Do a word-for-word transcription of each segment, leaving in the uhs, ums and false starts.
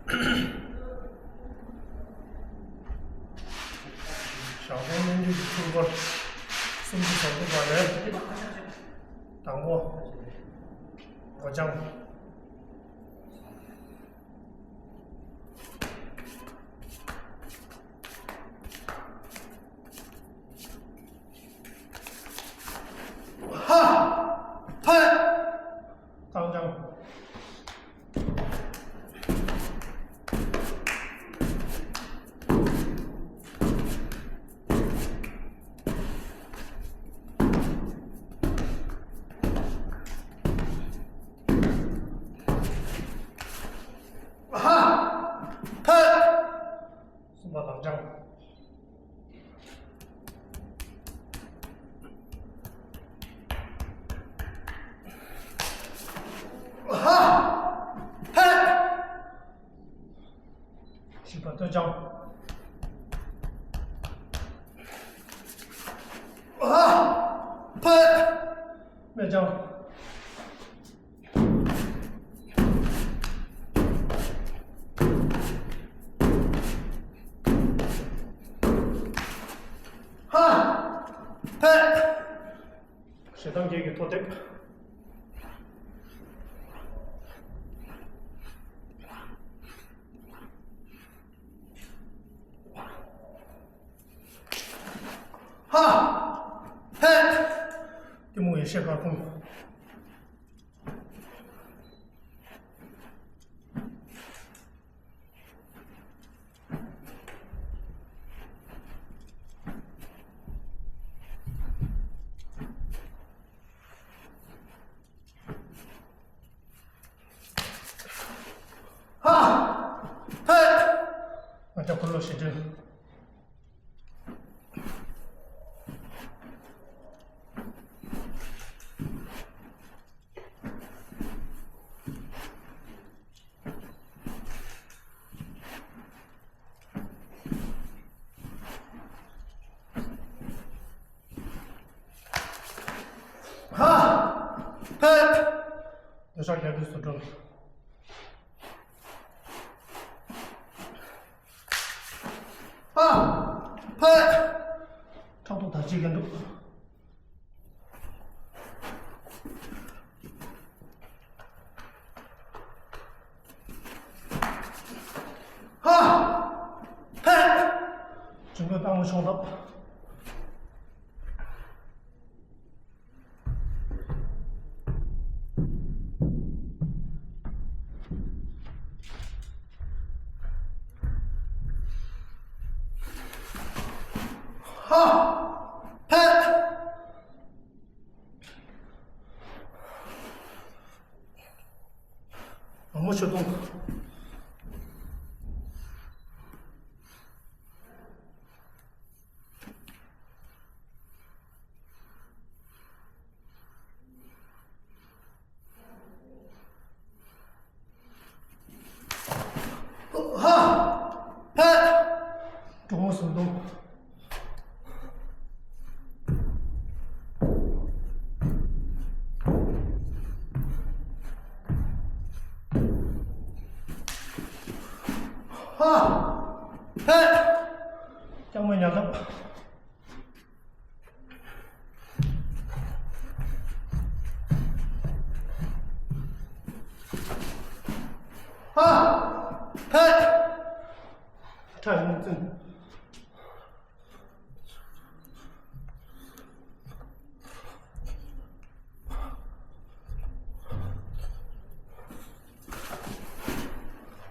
ཞང་ཞུང་སྙན་བརྒྱུད་ཀྱི་ཚུལ་འཁོར་སུམ་ཅུ་སོ་དགུ་པ་ལས། དང་པོ། སྒོ་བྱང་། ཧ། ཕ། རྐང་བྱང་། ཧ། ཕ། གསུམ་པ་ལག་བྱང་། ཧ། ཕ། བཞི་པ་སྟོད་བྱང་། ཧ། ཕ། སྨད་བྱང་། ཧ། ཕ། ཞེ་སྡང་བརྒྱད་ཀྱི་ཐོ་ཐེབས། ཧ། ཕ། གཏི་མུག་ཡེ་ཤེས་དཀར་ཁུང་། ཧ། ཕ། ང་ཅག་འཁོར་ལོ་བཞི་བདུན། ཧ། ཕ། འདོད་ཆགས་རྒྱལ་པོའི་བཟོ་སྒྲུབ། ཧ། ཕ། ཕྲག་དོག་དར་ལྕེའི་རྒྱན་དྲུག། ཧ། ཕ། འཇིམ་པའི་པདྨོ་མཆོང་ལྡབ། ཧ། ཕ། དམར་མོ་ཆུ་དུང་། ཧ། ཕ། གྲོགས་མོ་ཟམ་གདོང་། ཧ། ཕ། སྐྱག་མོ་ཉ་ལྡབ། ཧ། ཕ། ཁྲ་ཡིན་ཙུན།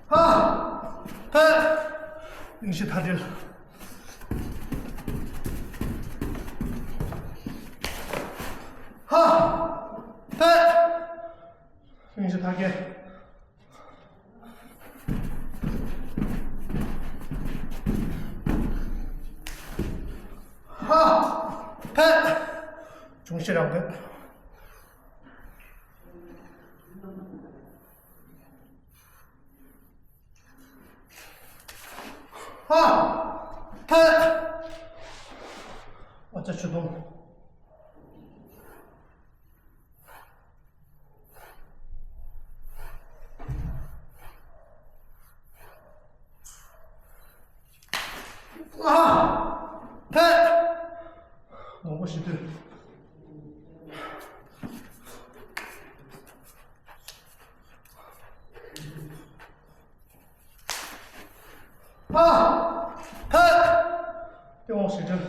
ཧ། ཕ། གླིང་བཞི་མཐའ་བྲལ། ཧ། ཕ། གླིང་བཞི་མཐའ་བརྒྱད། ཧ། ཕ། འབྱུང་བཞི་རང་བབས། ཧ། ཕ། ཨོ་ཙ་ཆུ་དུང་། ཧ། ཧ། ཏེ་འོང་ཞེ་དྲག་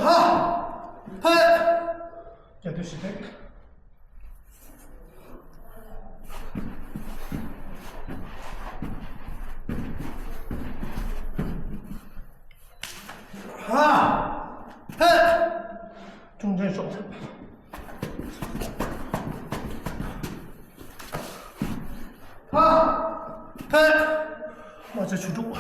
ཧ། ཧ། རྒྱ་སྟོད་ཞི་བདེ། ཧ། ཧ། ཁྱུང་ཆེན་ཤོག་ཧ། ཧ། རྨ་བྱ་ཆུ་འབྲུག་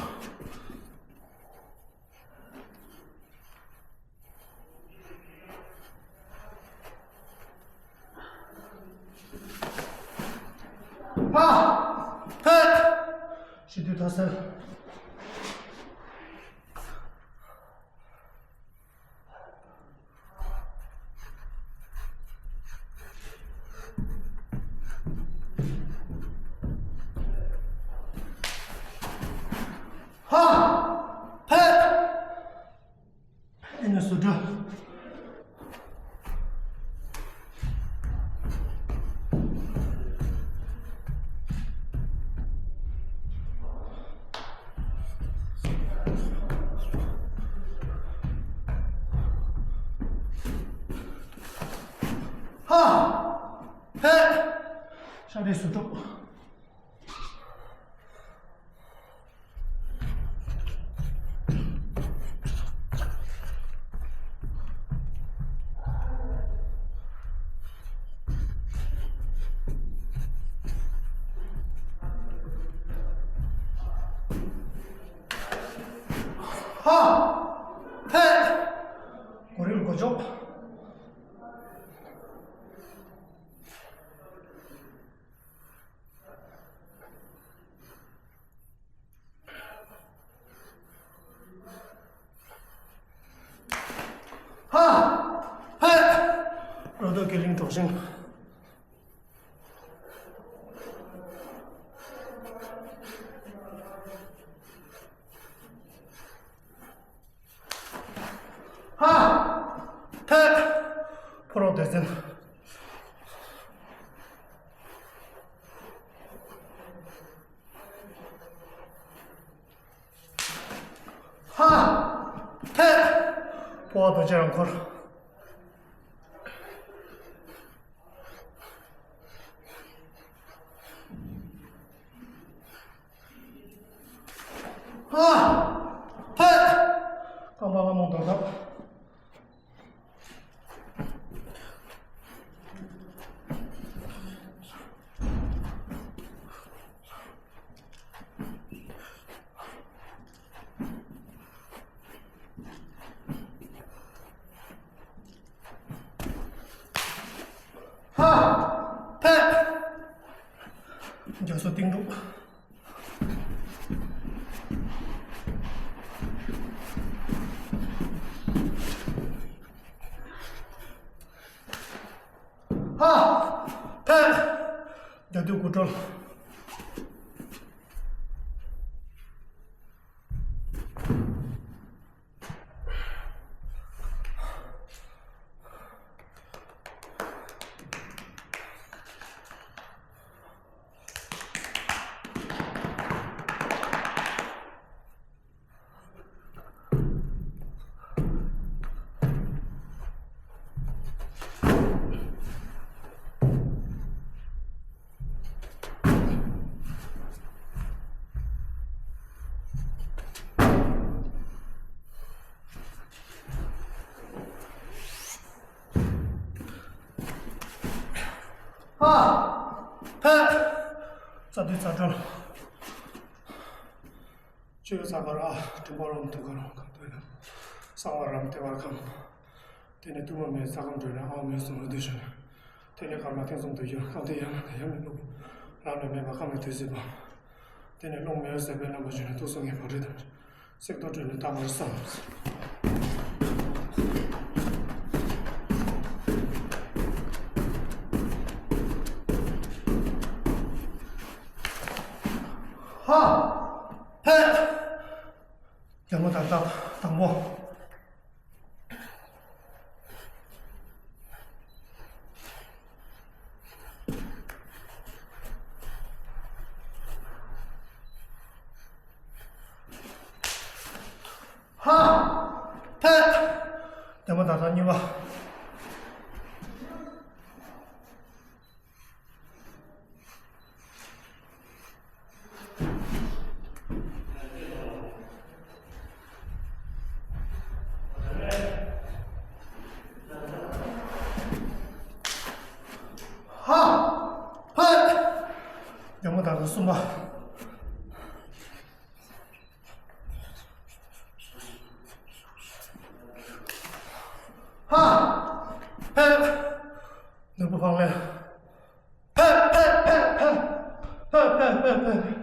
ཧ། ཧ། ཞི་དུལ་མཐའ་གསལ། ཧ། ཧ། ཨེ་ནི་སུ་འགྲོ། ཧ། ཧེ། ཤ་རེ་སུ་འགྲོ། ཧ། ཧེ། གོ་རིལ་གོ་ཅོག་ཧ། ཧ། རོ་ཏོ་ཀི་ལིང་གྲོགས་ཤིང་། ཧ། ཧ། ཕོ་རོག་སྡེ་ཚན། ཧ། ཧ། ཕོ་བ་རྡོ་རྗེ་རང་འཁོར། ཧ། ཧ། རྐང་པ་སྔ་མོ་འདོར་ཐབས། ཧ། ཧ། རྒྱ་མཚོ་གཏིང་དྲུག་ཧ། ཧ། རྒྱ་སྟོད་དགུ་སྒྲོལ། ཧ། ཧ། རྩ་མདུད་རྩ་སྒྲོལ། ཆུ་ཡོད་ས་གར་ཨ། དྲིན་པ་རོམ་དུ་ག་རོང་ཁ་ཏོ་ཡ། གསང་བ་རམ་ལྟེ་བར་ཁམས། དེ་ནས་ཐུན་མོང་མའི་ས་ཁམས་སྒྲོལ་ནས་ཨའོ་མོན་སུམ་མདོ་དུ་བྱོན། དེ་ནས་ཀརྨ་ཐེག་གསུམ་དུ་བསྒྱུར། རྐང་མཐིལ་ཡང་ན་ནས་ཡང་མི་བླུག་རང་ལས་མེད་པ་ཀ་མེད་དུས་སྲིད་པ། དེ་ནས་རླུང་མེ་འོད་ཟེར་པའི་རྣམ་པར་བྱོན་ནས་ཐུགས་སྲོག་ངེས་པར་རེ་དང་། སྲེག་བཟློག་སྤྲོས་ནས་རྟག་པར་བསམ། ཧ། ཕེབས། རྒྱ་མོ་དང་ཐག་དང་པོ། ཧ། ཕེབས། རྒྱ་མོ་དང་ཐག་གཉིས་པ། ཧ། ཕེབས། རྒྱ་མོ་དང་ཐག་གསུམ་པ། ཧ། ཕེབས། ནོར་བུ་ཕང་ལེན། ཕེབས། ཕེབས། ཕེབས། ཕེབས། ཕེབས། ཕེབས། ཕེབས། ཕེབས།